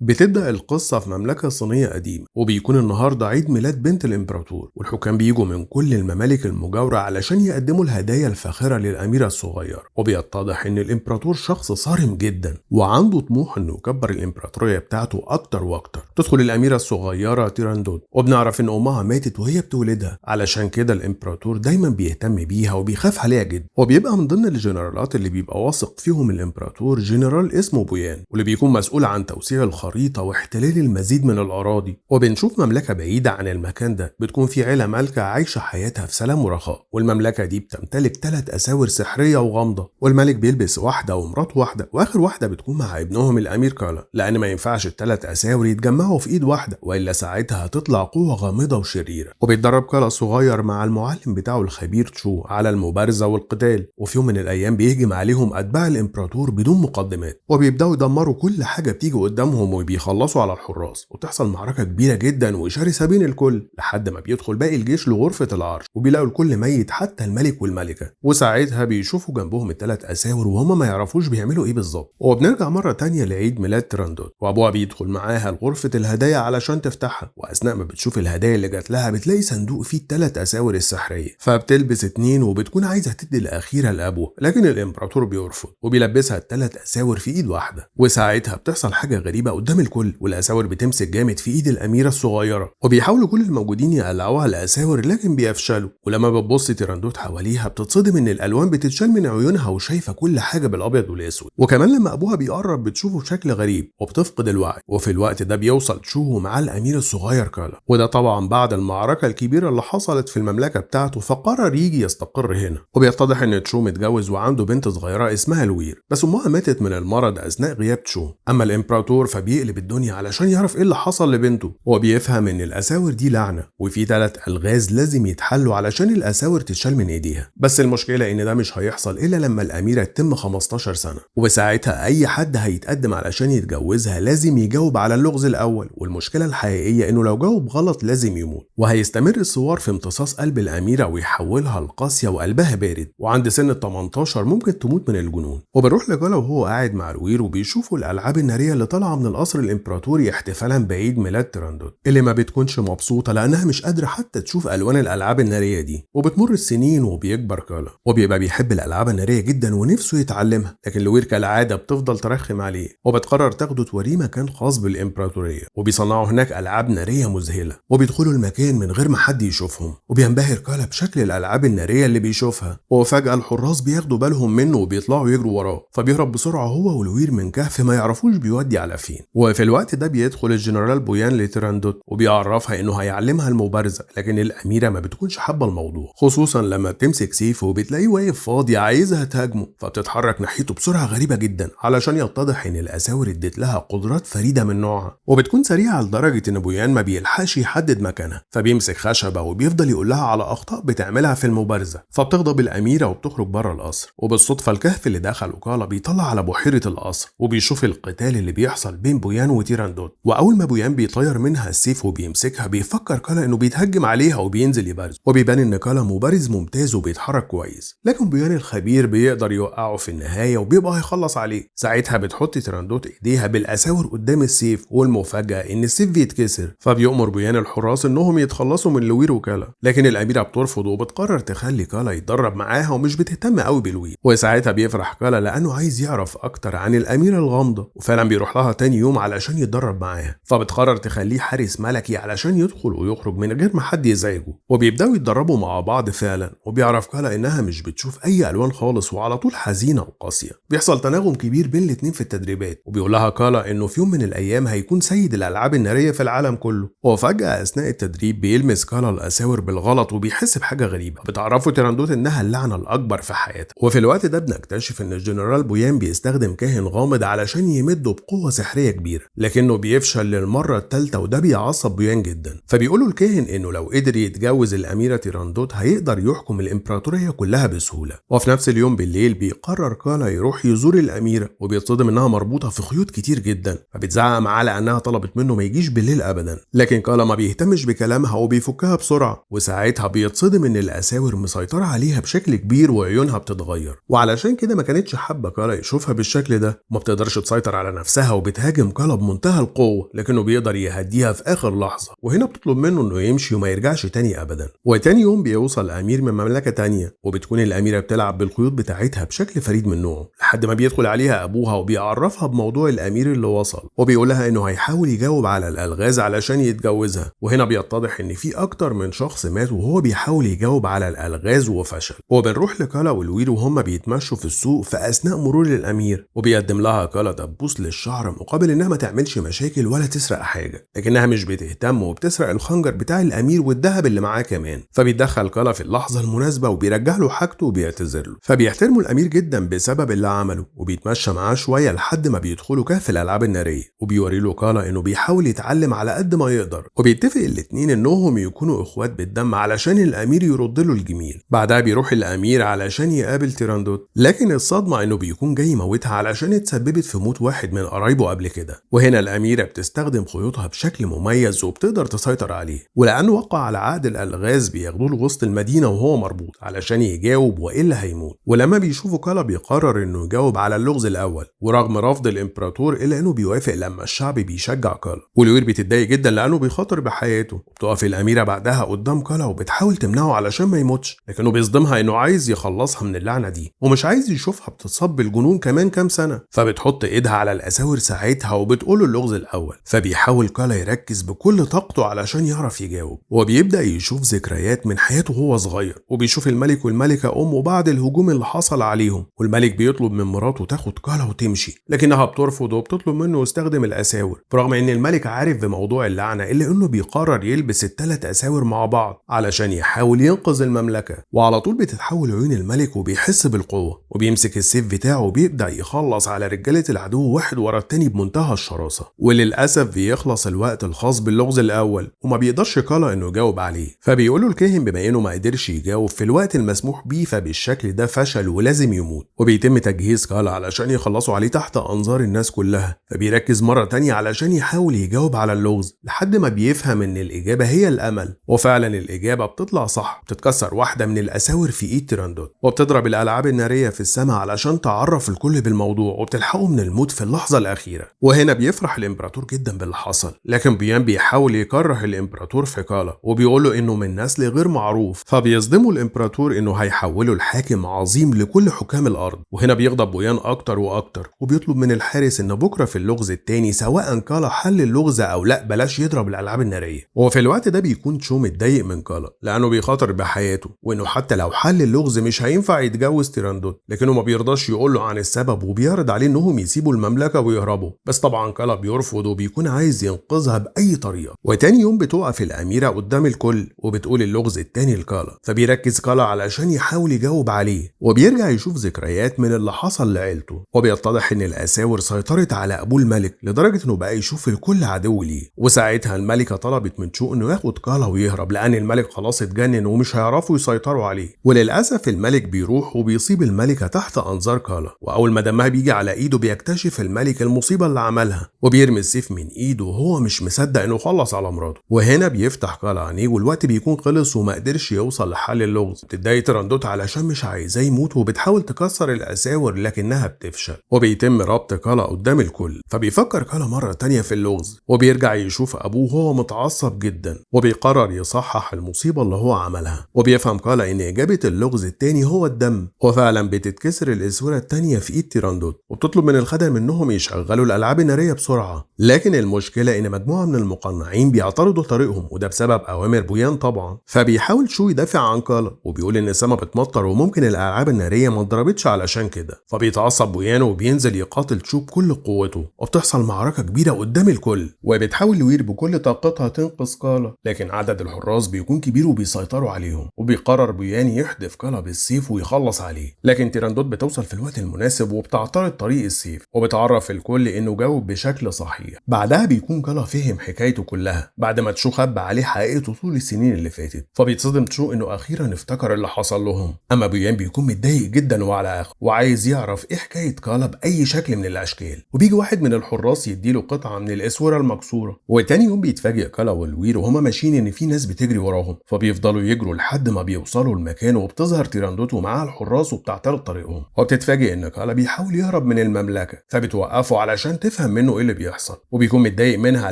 بتبدأ القصة في مملكة صينية قديمة، وبيكون النهاردة عيد ميلاد بنت الإمبراطور، والحكام بيجوا من كل الممالك المجاورة علشان يقدموا الهدايا الفاخرة للأميرة الصغيرة. وبيتضح إن الإمبراطور شخص صارم جدا وعنده طموح إنه يكبر الإمبراطورية بتاعته أكتر وأكتر. تدخل الأميرة الصغيرة تيراندوت، وبنعرف إن أمها ماتت وهي بتولدها، علشان كده الإمبراطور دايما بيهتم بيها وبيخاف عليها جدا. وبيبقى من ضمن الجنرالات اللي بيبقى واثق فيهم الإمبراطور جنرال اسمه بويان، واللي بيكون مسؤول عن توسيع الخريطة واحتلال المزيد من الأراضي. وبنشوف مملكة بعيدة عن المكان ده بتكون في عيلة مالكة عايشة حياتها في سلام ورخاء، والمملكة دي بتمتلك 3 أساور سحرية وغامضة، والملك بيلبس واحدة ومراته واحدة، وآخر واحدة بتكون مع ابنهم الأمير كالا، لأن ما ينفعش ال3 أساور يتجمعوا في إيد واحدة وإلا ساعتها هتطلع قوة غامضة وشريرة. وبيتدرب كالا الصغير مع المعلم بتاعه الخبير تشو على المبارزة والقتال، وفي يوم من الأيام بيهجم عليهم أتباع الإمبراطور بدون مقدمات، وبيبدأوا يدمروا كل حاجة بتيجي قدامهم وبيخلصوا على الحراس، وتحصل معركة كبيرة جدا وشرسة بين الكل لحد ما بيدخل باقي الجيش لغرفة العرش وبيلاقوا الكل ميت حتى الملك والملكة. وساعتها بيشوفوا جنبهم ال3 أساور وهما ما يعرفوش بيعملوا ايه بالظبط. وبنرجع مرة تانية لعيد ميلاد تراندوت، وابوها بيدخل معاها لغرفة الهدايا علشان تفتحها، واثناء ما بتشوف الهدايا اللي جات لها بتلاقي صندوق فيه ال3 أساور السحرية، فبتلبس 2 وبتكون عايزة تدي الأخيرة لأبوها، لكن الإمبراطور بيرفض وبيلبسها ال3 أساور في إيد واحدة. وساعتها بتحصل حاجة غريبة قدام الكل، والأساور بتمسك جامد في إيد الأميرة الصغيرة، وبيحاولوا كل الموجودين يقلعوها الأساور لكن بيفشلوا. ولما بتبص تيراندوت حواليها بتتصدم إن الألوان بتتشال من عيونها وشايفة كل حاجة بالأبيض والأسود. وكمان لما أبوها بيقرب بتشوفه بشكل غريب وبتفقد الوعي. وفي الوقت ده بيوصل تشو مع الأمير الصغير كالا، وده طبعا بعد المعركة الكبيرة اللي حصلت في المملكة بتاعته، فقرر يجي يستقر هنا. وبيتضح إن تشو متجوز وعنده بنت صغيرة اسمها لوير، بس أمها ماتت من المرض أثناء غياب تشو. أما الإمبراطور فبيقلب الدنيا علشان يعرف إيه اللي حصل لبنته، وبيفهم إن الأساور دي لعنة وفي 3 ألغاز لازم يتحلوا علشان الأساور تتشال من إيديها. بس المشكلة إن ده مش هيحصل إلا لما الأميرة تتم 15 سنة، وساعتها أي حد هيتقدم علشان يتجوزها لازم يجاوب على اللغز الأول، والمشكلة الحقيقية إنه لو جاوب غلط لازم يموت. وهيستمر السوار في امتصاص قلب الأميرة ويحولها لقاسية وقلبها بارد، وعند سن ال 18 ممكن تموت من الجنون. وبنروح لجالا وهو قاعد مع روير وبيشوفوا الألعاب النارية اللي طالعة من القصر الإمبراطوري احتفالا بعيد ميلاد تراندوت، اللي ما بتكونش مبسوطة لأنها مش قادرة حتى تشوف ألوان الألعاب النارية دي. وبتمر السنين وبيكبر كالا وبيبقى بيحب الألعاب النارية جدا ونفسه يتعلمها، لكن لوير كالعادة بتفضل ترخم عليه، وبتقرر تاخده توريه مكان خاص بالإمبراطورية، وبيصنعوا هناك ألعاب نارية مذهلة، وبيدخلوا المكان من غير ما حد يشوفهم. وبينبهر كالا بشكل الألعاب النارية اللي بيشوفها، وفجأة الحراس بياخدوا بالهم منه وبيطلعوا يجروا وراه، فبيهرب بسرعة هو ولوير من كهف ما يعرفوش بيودي على فين. وفي الوقت ده بيدخل الجنرال بويان لتراندوت وبيعرفها انه هيعلمها المبارزة، لكن الأميرة ما بتكونش حابة الموضوع، خصوصا لما بتمسك سيفه وبتلاقيه واقف فاضي عايزها تهاجمه، فبتتحرك ناحيته بسرعة غريبة جدا علشان يتضح ان الأساور ادت لها قدرات فريدة من نوعها، وبتكون سريعة لدرجة ان بويان ما بيلحقش يحدد مكانها، فبيمسك خشبة وبيفضل يقول لها على أخطاء بتعملها في المبارزة، فبتغضب الأميرة وبتخرج بره القصر. وبالصدفة الكهف اللي دخله كالا بيطلع على بحيرة القصر وبيشوف القتال اللي بيحصل بين بويان وتيراندوت، وأول ما بويان بيطير منها السيف وبيمسكها بيفكر كالا انه بيتهجم عليها وبينزل يبارز، وبيبان ان كالا مبارز ممتاز وبيتحرك كويس، لكن بويان الخبير بيقدر يوقعه في النهاية وبيبقى هيخلص عليه. ساعتها بتحط تيراندوت ايديها بالاساور قدام السيف، والمفاجأة ان السيف بيتكسر، فبيؤمر بويان الحراس انهم يتخلصوا من لوير وكالا، لكن الأميرة بترفض وبتقرر تخلي كالا يتدرب معاها ومش بتهتم قوي بلوير. وساعتها بيفرح كالا لانه عايز يعرف اكتر عن الأميرة الغامضة، وفعلا بيروح لها تاني يوم علشان يتدرب معاها، فبتقرر تخليه حارس ملكي علشان يدخل ويخرج من غير ما حد يزعجه، وبيبداوا يتدربوا مع بعض فعلا. وبيعرف كالا انها مش بتشوف اي الوان خالص وعلى طول حزينه وقاسيه. بيحصل تناغم كبير بين الاتنين في التدريبات، وبيقول لها كالا انه في يوم من الايام هيكون سيد الالعاب الناريه في العالم كله. وفجاه اثناء التدريب بيلمس كالا الاساور بالغلط وبيحس بحاجه غريبه، بتعرفه تيراندوت انها اللعنه الاكبر في حياته. وفي الوقت ده بنكتشف ان الجنرال بويان بيستخدم كاهن غامض علشان يمده بقوه سحريه كبيره، لكنه بيفشل للمره الثالثه، وده بيعصب بويان جدا. فبيقولوا الكاهن انه لو قدر يتجوز الاميره تيراندوت هيقدر يحكم الامبراطوريه كلها بسهوله. وفي نفس اليوم بالليل بيقرر كالا يروح يزور الاميره، وبيتصدم انها مربوطه في خيوط كتير جدا، فبتزعق معاه لانها طلبت طلبت منه ما يجيش بالليل ابدا، لكن كالا ما بيهتمش بكلامها وبيفكها بسرعة. وساعتها بيتصدم ان الاساور مسيطرة عليها بشكل كبير وعيونها بتتغير، وعلشان كده ما كانتش حابة كالا يشوفها بالشكل ده، وما بتقدرش تسيطر على نفسها وبتهاجم كالا بمنتهى القوة، لكنه بيقدر يهديها في اخر لحظة. وهنا بتطلب منه انه يمشي وما يرجعش تاني ابدا. وتاني يوم بيوصل امير من مملكة تانية، وبتكون الاميرة بتلعب بالخيوط بتاعتها بشكل فريد من نوعه، لحد ما بيدخل عليها ابوها وبيعرفها بموضوع الامير اللي وصل، وبيقولها انه هيحاول يجاوب على الالغاز علشان يتجوزها. وهنا بيتضح ان في اكتر من شخص مات وهو بيحاول يجاوب على الالغاز وفشل. وبنروح لكالا والوير وهم بيتمشوا في السوق في اثناء مرور الامير، وبيقدم لها كالا دبوس للشعر مقابل انها ما تعملش مشاكل ولا تسرق حاجة، لكنها مش بتهتم وبتسرق الخنجر بتاع الامير والذهب اللي معاه كمان. فبيتدخل كالا في اللحظة المناسبة وبيرجع له حاجته وبيعتذر له، فبيحترموا الامير جدا بسبب اللي عمله، وبيتمشى معاه شوية لحد ما بيدخلوا كهف الالعاب النارية، وبيوري له كالا انه بيحاول يتعلم على قد ما يقدر، وبيتفق الاتنين انهم يكونوا اخوات بالدم علشان الامير يرد له الجميل. بعدها بيروح الامير علشان يقابل تيراندوت، لكن الصدمة انه بيكون جاي يموتها علشان اتسببت في موت واحد من قرايبه قبل كده. وهنا الاميرة بتستخدم خيوطها بشكل مميز وبتقدر تسيطر عليه، ولانه وقع على عقد الالغاز بياخدوه لوسط المدينة وهو مربوط علشان يجاوب والا هيموت. ولما بيشوفوا كالا بيقرر انه يجاوب على اللغز الاول، ورغم رفض الامبراطور الا انه بيوافق لما الشعب بيشجع كالا. ولوير بتتضايق جدا لانه بيخاطر بحياته، وبتقف الاميرة بعدها قدام كالا وبتحاول تمنعه علشان ما يموتش، لكنه بيصدمها انه عايز يخلصها من اللعنة دي ومش عايز يشوفها بتتصاب بالجنون كمان كام سنة. فبتحط ايدها على الاساور ساعتها وبتقوله اللغز الاول، فبيحاول كالا يركز بكل طاقته علشان يعرف يجاوب، وبيبدا يشوف ذكريات من حياته وهو صغير، وبيشوف الملك والملكة امه بعد الهجوم اللي حصل عليهم، والملك بيطلب من مراته تاخد كالا وتمشي، لكنها بترفض وبتطلب منه يستخدم الاساور، برغم ان الملك عارف بموضوع اللعنة الا انه بيقرر يلبس الثلاث اساور مع بعض علشان يحاول ينقذ المملكة. وعلى طول بتتحول عيون الملك وبيحس بالقوة، وبيمسك السيف بتاعه وبيبدا يخلص على رجاله العدو واحد ورا التاني بمنتهى الشراسه. وللاسف بيخلص الوقت الخاص باللغز الاول وما بيقدرش كالا انه يجاوب عليه، فبيقوله الكاهن بما انه ما قدرش يجاوب في الوقت المسموح بيه فبالشكل ده فشل ولازم يموت. وبيتم تجهيز كالا علشان يخلصوا عليه تحت انظار الناس كلها، فبيركز مرة تانية علشان يحاول يجاوب على اللغز لحد ما بيفهم ان الاجابة هي الامل، وفعلا الاجابة بتطلع صح. بتتكسر واحدة من الاساور في ايد تيراندوت وبتضرب الالعاب النارية في السماء علشان تعرف الكل بالموضوع، وبتلحقه من الموت في اللحظة الاخيرة. وهنا بيفرح الامبراطور جدا باللي حصل، لكن بيان بيحاول يكره الامبراطور في كالا وبيقول له انه من نسل غير معروف، فبيصدمه الامبراطور انه هيحوله لحاكم عظيم لكل حكام الارض. وهنا بيغضب بويان اكتر واكتر، وبيطلب من الحارس ان بكره في اللغز التاني سواء كالا حل اللغز او لا بلاش يضرب الالعاب النارية. وفي الوقت ده بيكون تشو متضايق من كالا لانه بيخاطر بحياته، وانه حتى لو حل اللغز مش هينفع يتجوز تيراندوت، لكنه ما بيرضاش يقول له عن السبب وبيعرض عليه انهم يسيبوا المملكة ويهربوا، بس طبعا كالا بيرفض وبيكون عايز ينقذها باي طريقه. وتاني يوم بتقف الاميرة قدام الكل وبتقول اللغز التاني لكالا، فبيركز كالا علشان يحاول يجاوب عليه، وبيرجع يشوف ذكريات من اللي حصل لعيلته، وبيتضح ان الاساور سيطرت على ابوه الملك لدرجة انه بقى يشوف الكل عدو ليه. وساعتها الملكة طلبت من تشو انه ياخد كالا ويهرب لان الملك خلاص اتجنن ومش هيعرفوا يسيطروا عليه. وللاسف الملك بيروح وبيصيب الملكة تحت انظار كالا، واول ما دمها بيجي على ايده بيكتشف الملك المصيبة اللي عملها، وبيرمي السيف من ايده وهو مش مصدق انه خلص على مراته. وهنا بيفتح كالا عينيه والوقت بيكون خلص وما قدرش يوصل لحل اللغز. بتتضايق تيراندوت علشان مش عايزاه يموت وبتحاول تكسر الاساور لكنها بتفشل، وبيتم ربط كالا قدام الكل. فبيفكر كالا مرة تانية في اللغز، وبيرجع يشوف ابوه وهو متعصب جدا، وبيقرر يصحح المصيبة اللي هو عملها. وبيفهم كالا ان اجابه اللغز التاني هو الدم، وفعلا بتتكسر الاسوره التانية في ايد تيراندوت، وبتطلب من الخدم انهم يشغلوا الالعاب النارية بسرعة. لكن المشكلة ان مجموعة من المقنعين بيعترضوا طريقهم، وده بسبب اوامر بويان طبعا. فبيحاول شو يدافع عن كالا وبيقول ان السما بتمطر وممكن الالعاب النارية ما اتضربتش علشان كده. فبيتعصب بويان وبينزل يقاتل تشو بكل قوته، وبتحصل معركة كبيرة قدام الكل. وبتحاول لوير بكل طاقتها تنقذ كالا، لكن عدد الحراس بيكون كبير وبيسيطروا عليهم، وبيقرر بويان يحدف كالا بالسيف ويخلص عليه. لكن تيراندوت بتوصل في الوقت المناسب وبتعترض طريق السيف، وبتعرف الكل انه جاوب بشكل صحيح. بعدها بيكون كالا فهم حكايته كلها بعد ما تشو خبى عليه حقيقته طول السنين اللي فاتت. فبيتصدم تشو انه اخيرا افتكر اللي حصل لهم. اما بويان بيكون متضايق جدا وعلى اخره، وعايز يعرف ايه حكاية كالا باي شكل من الاشكال. وبيجي واحد من الحراس يديله قطعه من من الاسوره المكسورة. وتاني يوم بيتفاجئ كالا والوير وهما ماشيين ان في ناس بتجري وراهم، فبيفضلوا يجروا لحد ما بيوصلوا المكان، وبتظهر تيراندوت ومعاها الحراس وبتعترض طريقهم. وبتتفاجئ ان كالا بيحاول يهرب من المملكة، فبتوقفه علشان تفهم منه ايه اللي بيحصل، وبيكون متضايق منها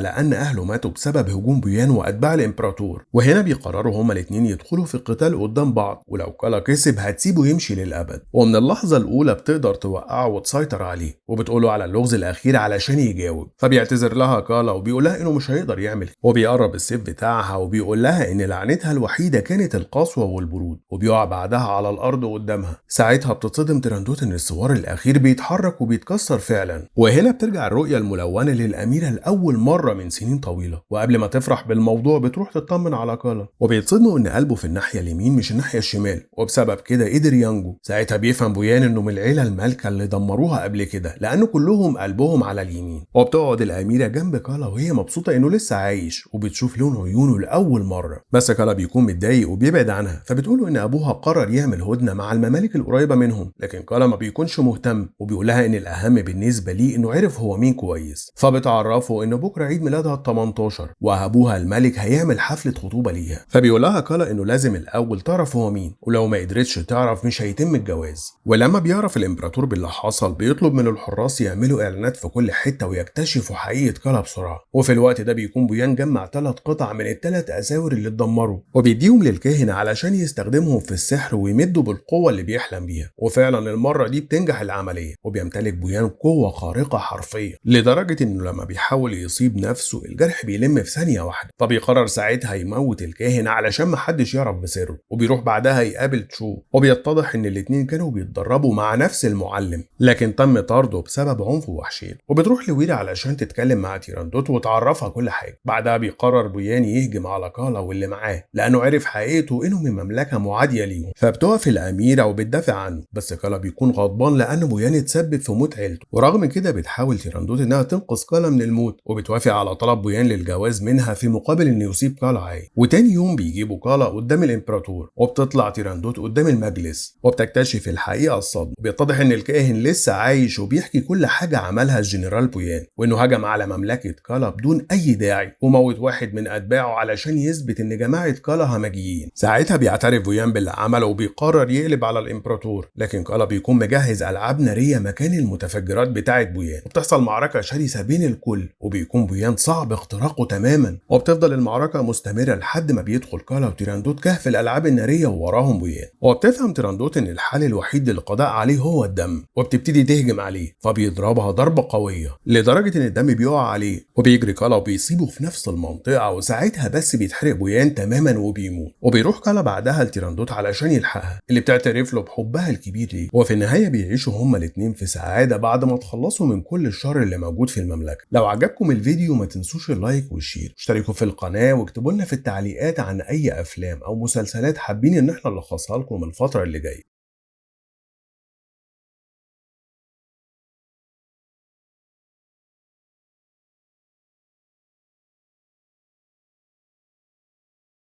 لان اهله ماتوا بسبب هجوم بويان واتباع الامبراطور. وهنا بيقرروا هما الاثنين يدخلوا في القتال قدام بعض، ولو كالا كسب هتسيبه يمشي للابد. ومن اللحظة الاولى بتقدر توقعه وتسيطر عليه، وبتقوله على اللغز الاخير علشان يجاوب. فبيعتذر لها كالا وبيقول لها انه مش هيقدر يعمل، وبيقرب السيف بتاعها وبيقول لها ان لعنتها الوحيدة كانت القسوة والبرود، وبيقع بعدها على الارض قدامها. ساعتها بتتصدم تيراندوت ان السوار الاخير بيتحرك وبيتكسر فعلا. وهنا بترجع الرؤية الملونة للاميره لاول مرة من سنين طويلة، وقبل ما تفرح بالموضوع بتروح تطمن على كالا، وبيتصدموا ان قلبه في الناحية اليمين مش الناحية الشمال، وبسبب كده قدر ينجو. ساعتها بيفهم بويان انه من العيلة المالكة اللي دمروها قبل كده، لانه كلهم قلبهم على اليمين. وبتقعد الاميرة جنب كالا وهي مبسوطة انه لسه عايش، وبتشوف لون عيونه لاول مرة. بس كالا بيكون متضايق وبيبعد عنها، فبتقوله ان ابوها قرر يعمل هدنة مع الممالك القريبة منهم، لكن كالا ما بيكونش مهتم، وبيقول لها ان الاهم بالنسبة ليه انه عرف هو مين كويس. فبتعرفه ان بكره عيد ميلادها ال 18 وابوها الملك هيعمل حفلة خطوبه ليها. فبيقول لها كالا انه لازم الاول تعرف هو مين، ولو ما قدرتش تعرف مش هيتم الجواز. ولما بيعرف الامبراطور باللي حصل بيطلب من الحراس يعملوا اعلانات في كل حتة ويكتشفوا حقيقة كالا بسرعة. وفي الوقت ده بيكون بويان جمع 3 قطع من ال3 اساور اللي اتدمروا، وبيديهم للكاهن علشان يستخدمهم في السحر ويمدوا بالقوة اللي بيحلم بيها. وفعلا المرة دي بتنجح العملية، وبيمتلك بويان قوة خارقة حرفيا، لدرجة انه لما بيحاول يصيب نفسه الجرح بيلم في ثانية واحدة. فبيقرر ساعتها يموت الكاهن علشان محدش يعرف بسره. وبيروح بعدها يقابل تشو، وبيتضح ان الاتنين كانوا بيتدربوا مع نفس المعلم، لكن تم طرده بسبب عنفه ووحشيته. وبتروح لويرا علشان تتكلم مع تيراندوت وتعرفها كل حاجة. بعدها بيقرر بويان يهجم على كالا واللي معاه، لانه عرف حقيقته انه من مملكة معاديه ليهم. فبتقف الاميرة وبتدافع عنه، بس كالا بيكون غضبان لان بويان اتسبب في موت عيلته. ورغم كده بتحاول تيراندوت انها تنقذ كالا من الموت، وبتوافق على طلب بويان للجواز منها في مقابل انه يصيب كالا عايش. وتاني يوم بيجيبوا كالا قدام الامبراطور، وبتطلع تيراندوت قدام المجلس وبتكتشف الحقيقة الصادمه. بيتضح ان الكاهن لسه عايش وبيحكي كل حاجة عملها الجنرال بويان، وانه هجم على مملكة كالا بدون اي داعي وموت واحد من اتباعه علشان يثبت ان جماعة كالا همجيين. ساعتها بيعترف بويان باللي عمله وبيقرر يقلب على الامبراطور، لكن كالا بيكون مجهز العاب نارية مكان المتفجرات بتاعه بويان، وبتحصل معركة شرسة بين الكل، وبيكون بويان صعب اختراقه تماما. وبتفضل المعركة مستمرة لحد ما بيدخل كالا وتيراندوت كهف الالعاب النارية ووراهم بويان. وبتفهم تيراندوت ان الحل الوحيد للقضاء عليه هو الدم، وبتبتدي تهجم عليه، فبيضربها ضربه قوية لدرجة ان الدم بيقع عليه، وبيجري كالا وبيصيبه في نفس المنطقة، وساعتها بس بيتحرق بويان تماما وبيموت. وبيروح كالا بعدها لتيراندوت علشان يلحقها، اللي بتعترف له بحبها الكبير ليه. وفي النهاية بيعيشوا هما الاتنين في سعادة بعد ما تخلصوا من كل الشر اللي موجود في المملكة. لو عجبكم الفيديو ما تنسوش ال like وال share، اشتركوا في القناة، واكتبوا لنا في التعليقات عن اي افلام او مسلسلات حابين ان احنا نلخصها لكم الفترة اللي جاية.